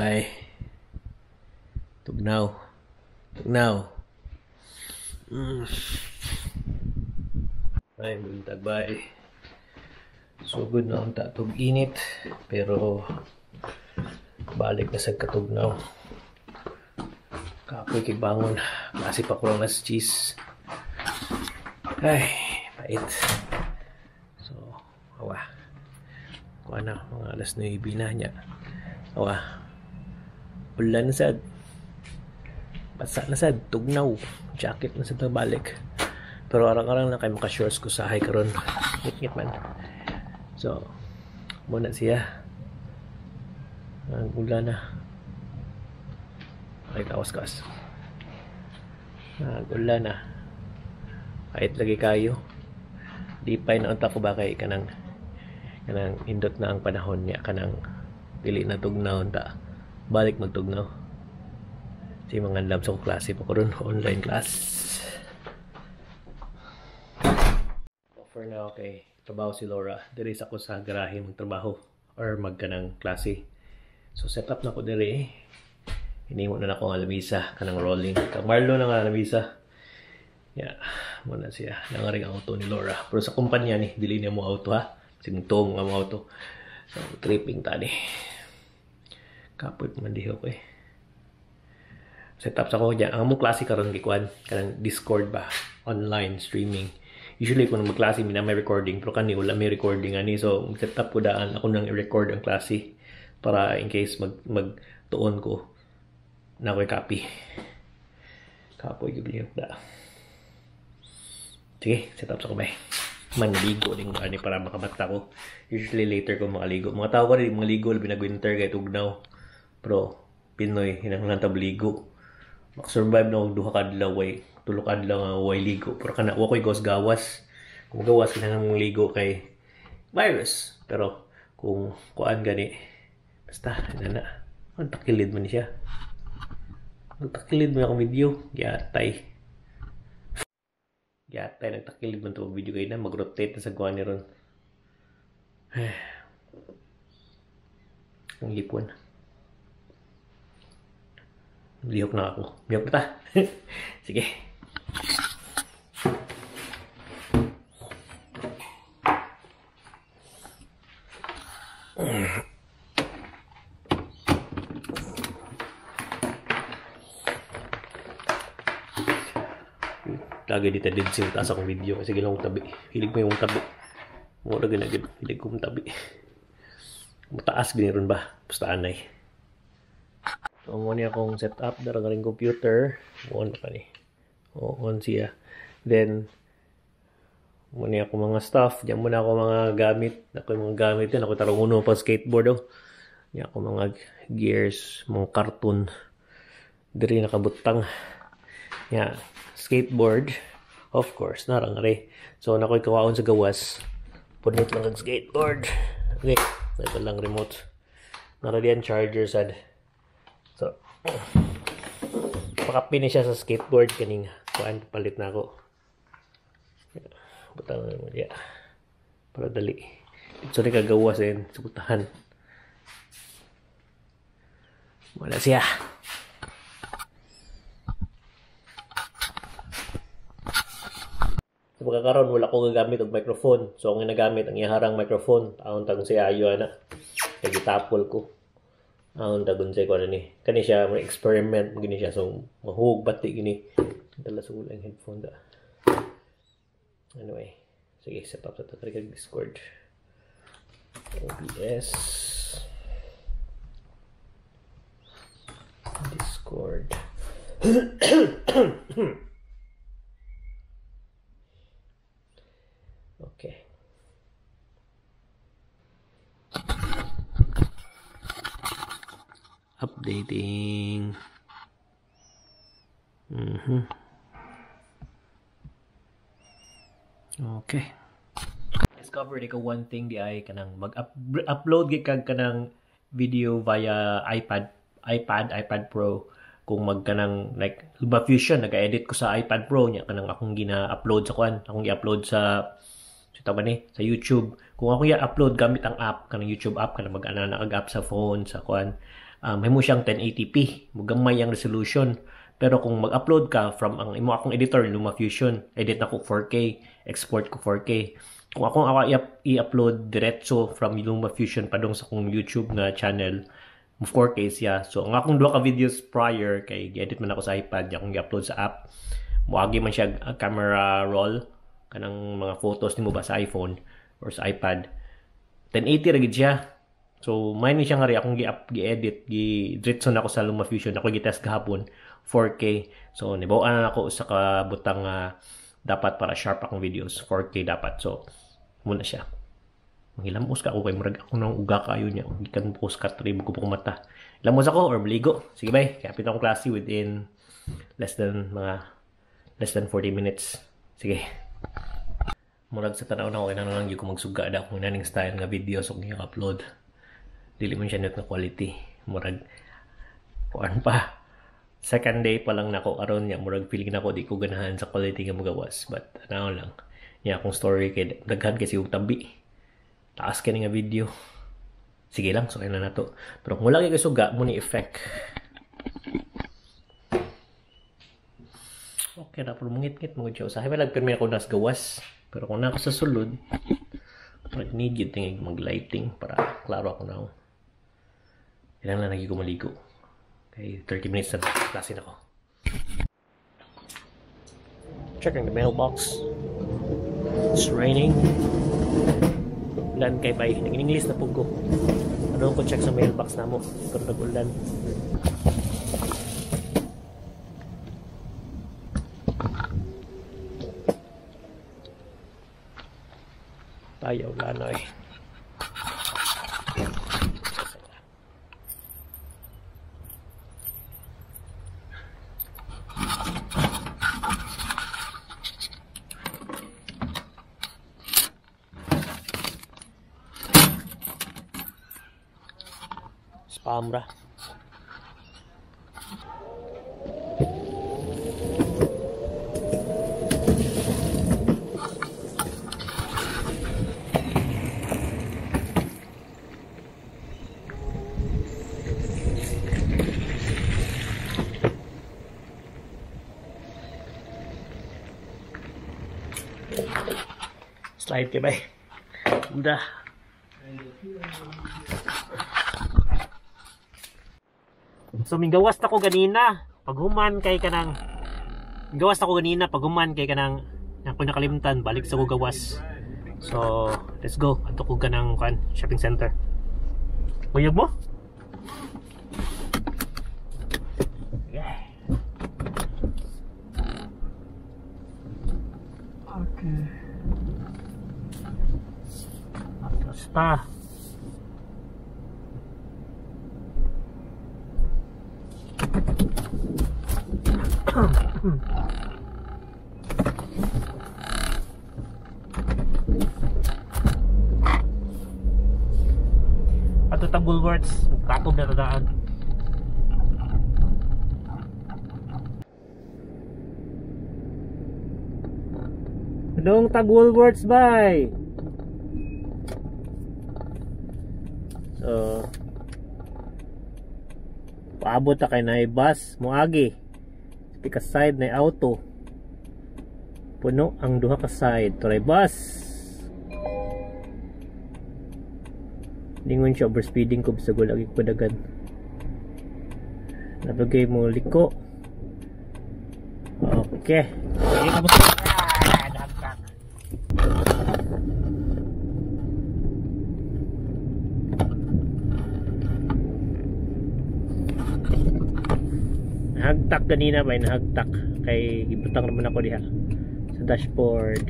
Bye. Tugnaw. Tugnaw. Ay, buntag, bye. Sugod na unta tug init, pero balik na sa katugnaw. Kapoy kay bangon. Klase pa ko lang nas cheese. Ay, pait. So, awa. Kuha na, mga alas 9 na niya. Awa. Ulan na sad. Basa na sad, tugnaw. Jacket na sad balik. Pero arang-arang lang kay maka-shorts ko sahay karon. Ngit-ngit man. So, muna siya. Ang ulan na. Ay, kawas-kawas. Nag-ulan na. Kahit lagi kayo. Di pa naunta ko ba kay kanang indot na ang panahon niya, kanang dili na tugnaw ta. Balik magtugnaw. Si mga lab sa klase pa ko ron, online class. For now, okay, trabaho si Laura. Diri sa ko sa garahe magtrabaho or magkanang klase. So set up na ko diri. Hinimo na nako ang lamisa kanang rolling. Kang Marlo na nga lamisa. Yeah, muna siya. Nangaring ang auto ni Laura. Pero sa kumpanya ni, dili niya mo auto ha. Singtong nga mo auto. So tripping ta ni. Kapoy man diho ko eh. Set up sa ko diyan. Ang among klase karon gikuan kanang Discord ba, online streaming. Usually kung magklase mi na may recording, pero kani wala may recording ani, so set up ko daan ako nang i-record ang klase para in case magtuon ko na ako'y copy. Kapoy gyud lihok da. Sige, set up sa ko bay. Manligo din ko ani para makabata ko. Usually later ko makaligo. Mga tao ko rin mga ligo labi na winter kay tugnaw. Pero Pinoy hinanglan ta ligo. Makasurvive na og duha ka adlaw way tulo ka adlaw nga way ligo. Pero kana wa koy gawas. Kung gawas kinahanglan mong ligo kay virus. Pero kung kuan gani basta na. Ang takilid man siya. Ang takilid man akong video. Giatay. Giatay nagtakilid man to video kay na mag-rotate na sa kuan ni ron. Ang lipon. Lihok na ako. Lihok na ta. Sige. Lagi dito din siya taas akong video kasi ginawang tabi. Hilig mo yung tabi. Mura ginagid. Hilig kong tabi. Mataas giniron ba? Basta anay. So, mo ni akong setup. Dara nga rin computer. On pa ni. O, on siya. Then, mo ni ako mga stuff. Diyan muna ako mga gamit. Ako yung mga gamit yan. Ako tarong uno pang skateboard. Oh. Diyan ako mga gears, mga cartoon. Diri nakabutang. Yeah. Skateboard. Of course, narang re. So, nakoy kawaon sa gawas. Punit lang ang skateboard. Okay. Ito lang remote. Nara diyan charger sad. So, pakapin siya sa skateboard kaning kuan palit na ako. Butang na mo diya. Para dali. So, ni kagawas din sugutahan. Wala siya. Sa pagkakaroon, wala ko gagamit og microphone. So, ang ginagamit, ang iharang microphone, ang tagon siya ayo ana. Kay gitapol ko. Ang tagon siya ko ano ni. Kani siya, may experiment mo gini siya. So, mahug bati gini. Dala sa ulang headphone da. Anyway, sige, set up sa tatrigag Discord. OBS. Discord. Okay. Updating. Okay. Discovered ko one thing di ay kanang mag-upload gid kag kanang video via iPad Pro. Kung magkanang like LumaFusion, nag-edit ko sa iPad Pro niya kanang akong gina-upload sa kuan, akong i-upload sa tama ni sa YouTube. Kung ako i-upload gamit ang app kanang YouTube app kanang mag-ana na kag app sa phone sa kuan, Himo siyang 1080p, mugamay ang resolution. Pero kung mag-upload ka from ang imo, akong editor LumaFusion, edit nako 4K, export ko 4K. Kung akong ako i-upload diretso from LumaFusion padung sa akong YouTube nga channel, 4K siya. So ang akong duha ka videos prior kay gi-edit man ako sa iPad, akong gi-upload sa app. Muagi man siya camera roll kanang mga photos nimo ba sa iPhone or sa iPad. 1080 ra gid siya. So mine ni siya nga ri akong gi-edit, gi-diretso na ako sa LumaFusion, ako gi-test gahapon 4K. So nibaw-an na ako sa ka butang dapat para sharp akong videos, 4K dapat. So muna siya. Manghilamos ka ako kay murag ako nang uga kayo niya. Gikan ko sa katri ko ko mata. Hilamos ako or maligo. Sige bay, kaya akong klase within less than 40 minutes. Sige. Murag sa tanaw na ko kinahanglan lang gyud ko magsuga da akong naning style nga videos og upload. Dili man siya net na quality. Murag kuan pa. Second day pa lang nako karon niya, murag feeling nako di ko ganahan sa quality nga magawas, but tanaw lang. Niya akong story kay daghan kasi og tabi. Taas kini nga video. Sige lang, so na nato. Pero kung wala kay suga mo ni effect. Okay ra, pero mungit-ngit mo siya. Usahay man pirmi ako nas gawas. Pero kung nako sa sulod, murag need yun tingig mag-lighting para klaro ako na. Kailangan lang lagi ko maligo. Okay, 30 minutes na klase na ko. Checking the mailbox. It's raining. Ulan kay bay. Nag-English na pug ko. Ano ko check sa mailbox na mo. Pero nag-ulan. Ayaw, wala na eh. Spam ra. Slide kay bay. Udah. So minggawas na ko ganina. Paghuman kay kanang gawas na ko ganina, paghuman kay kanang ako nakalimtan balik sa ko gawas. So let's go. Adto ko kanang kan shopping center. Uyog mo? Yeah. Okay. Basta. Ato ta Woolworths, katob na tadaan. Dong tag Woolworths bay. So paabot ta kay naay bus moagi. Pika side na auto. Puno ang duha ka side. Turay bus. Lingon siya overspeeding ko bisag wala gyud padagan. Nabagay mo liko. Okay. Nahagtak ganina ba, nahagtak kay gibutang naman ako diha sa dashboard.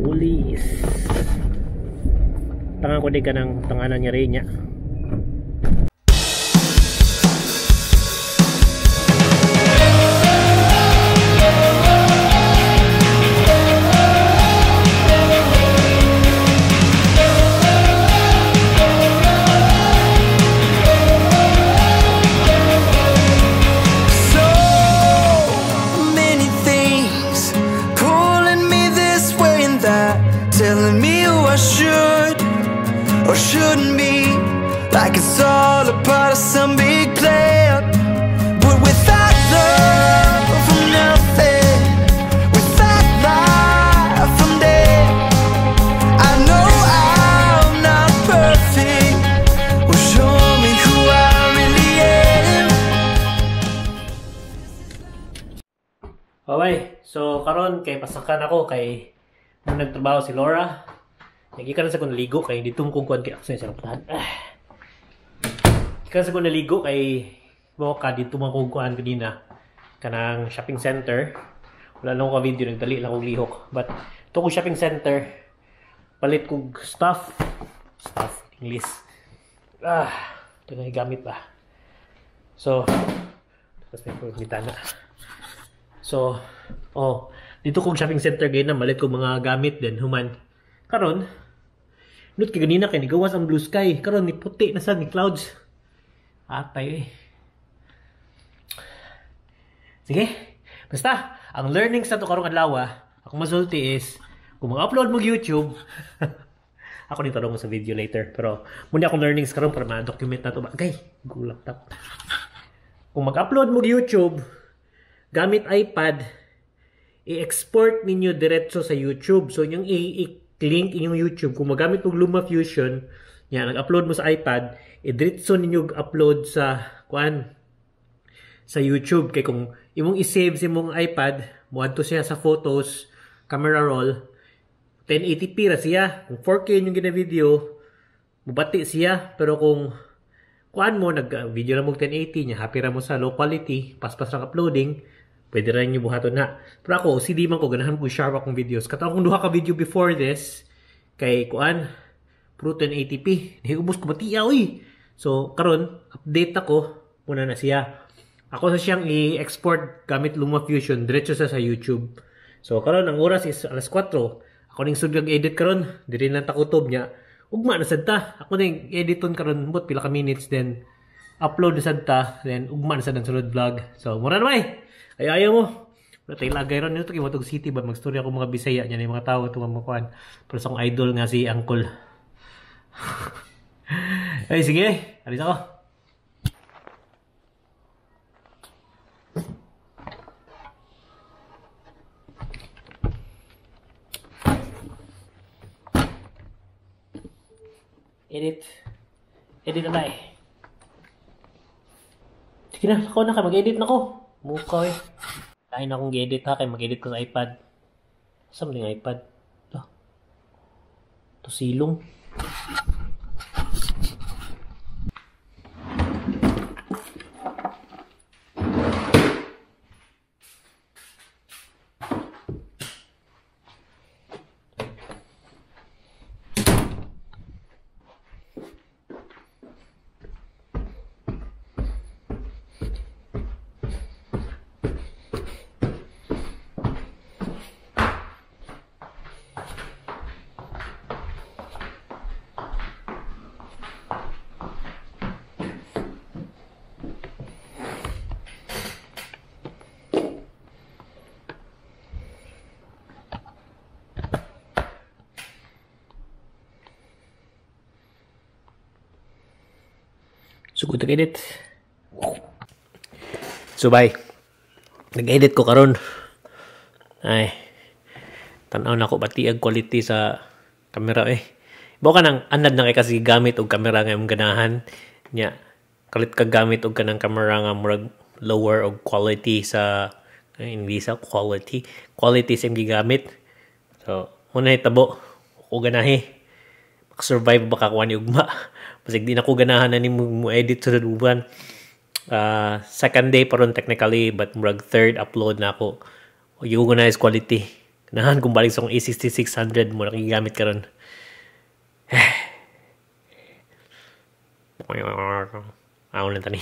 Police. Tangan ko di ka ng tanganan niya rin niya. Telling me who I should or shouldn't be. me, like it's all a part of some big plan. But without love, I'm nothing. Without life, I'm dead. I know I'm not perfect. Well, show me who I really am. Okay, so karon kay pasakan ako kay nung nagtrabaho si Laura. Nagikan na sa kong naligo kay dito mo kong kuan kay ako sa putahan. Gikan sa kong naligo kay mo ka dito mo kong kuan kanina kanang shopping center. Wala lang ko video, nagdali lang kog lihok. But to kong shopping center, palit kog stuff. Stuff English. Ito na gamit ba. So, tapos may pagkita na. So, oh, dito kong shopping center gayon na malit kog mga gamit din human. Karon, nut kay ganina kay nigawas ang blue sky. Karon ni puti na sad ni clouds. Atay eh. Sige. Basta, ang learnings na to karong adlaw, akong masulti is kung mag-upload mo YouTube, ako din tanong mo sa video later, pero muna akong learnings karon para ma-document na to ba. Okay, Google laptop. Kung mag-upload mo YouTube gamit iPad, i-export ninyo diretso sa YouTube. So, inyong i-link inyong YouTube. Kung magamit mo LumaFusion, yan, nag-upload mo sa iPad, i-diretso ninyo upload sa kuan sa YouTube. Kay kung imong i-save sa imong iPad, muadto siya sa photos, camera roll, 1080p ra siya. Kung 4K inyong gina-video, mubati siya. Pero kung kuan mo, nag-video na mo 1080 niya, happy ra mo sa low quality, paspas lang uploading, pwede ra ninyo buhaton na. Pero ako, OCD man ko, ganahan ko sharp akong videos. Katong akong duha ka video before this, kay kuan, puro 1080p. Nahiubos ko batiya, uy! So, karon update ako, muna na siya. Ako sa siyang i-export gamit LumaFusion, diretso sa YouTube. So, karon ang oras is alas 4. Ako ning sudgang edit karon, diri lang takutob niya. Ugma na sad ta. Ako ning editon karon but pila ka minutes, then upload na sad ta, then ugma na sad ang sunod vlog. So, mura na bay. Ay ayaw mo. Wala tayo lagay ron nito kay Matog City ba magstorya ako mga Bisaya niya yung mga tao itong mga kuan. Pero sa akong idol nga si Uncle. Ay sige, alis ako. Edit. Edit na eh. Sige na, ako na kay mag-edit na ko. Mukha eh. Kain akong gi-edit ha, kay mag-edit ko sa iPad. Saan mo yung iPad? Ito. Ito silong. So, good edit. So, bye. Nag-edit ko karon. Ay, tan-aw na ko bati ang quality sa camera eh. Bawa ka nang anad na kay kasi gamit og camera nga imong ganahan. Nya, kalit ka gamit og kanang camera nga murag lower og quality sa hindi sa quality. Quality sa imong gigamit. So, muna hitabo ko ganahi. Makasurvive ba ka kuha ni ugma? Basig di na ko ganahan na ni mo edit sa uban. Second day pa ron technically, but murag third upload na ako. Yung na is quality. Ganahan kung balik sa akong A6600 mo nakigamit karon. Ako lang tani.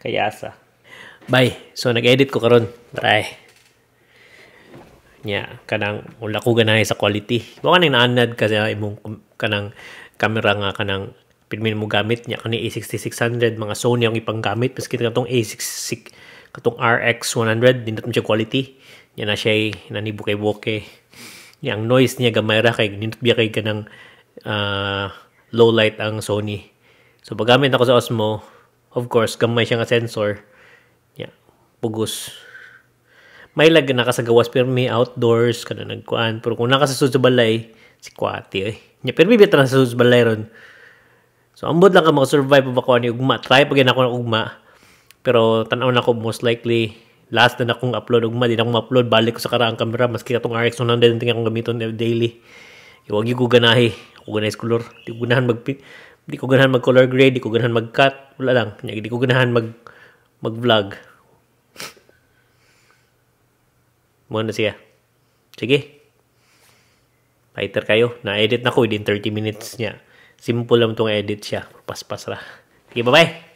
Kaya sa. Bye. So nag-edit ko karon. Bye. Nya kanang wala ko ganahe sa quality. Wa kanang naanad kasi imong kanang camera nga kanang pirmi mo gamit nya kani A6600 mga Sony ang ipanggamit maski katong A66 katong RX100 dindot mo siya quality. Nya na siya nanibuke-buke. Nya ang noise niya gamay ra kay nindot biya kay kanang Low light ang Sony. So paggamit ako sa Osmo, of course, gamay siya nga sensor. Yeah, pugos. May lag na ka sa gawas pero may outdoors kana nagkuan, pero kung naka sa sud sa balay sikwati eh. Nya pero may na sa sud sa balay ron. So ambot lang ka makasurvive pa ba ko ani ugma. Try pa gyud ako ng ugma. Pero tan-aw na ko, most likely last na akong upload ugma, di na akong ma-upload, balik ko sa karaang camera, maski katong RX 100 tingnan akong gamiton daily. Iwag ko ganahi. Ako ganahi sa color. Di ko ganahan mag color grade, di ko ganahan mag cut, wala lang. Di ko ganahan mag mag vlog. Mo na siya. Sige. Fighter kayo. Na-edit na ko within 30 minutes niya. Simple lang tong edit siya. Paspas ra. Sige, bye-bye.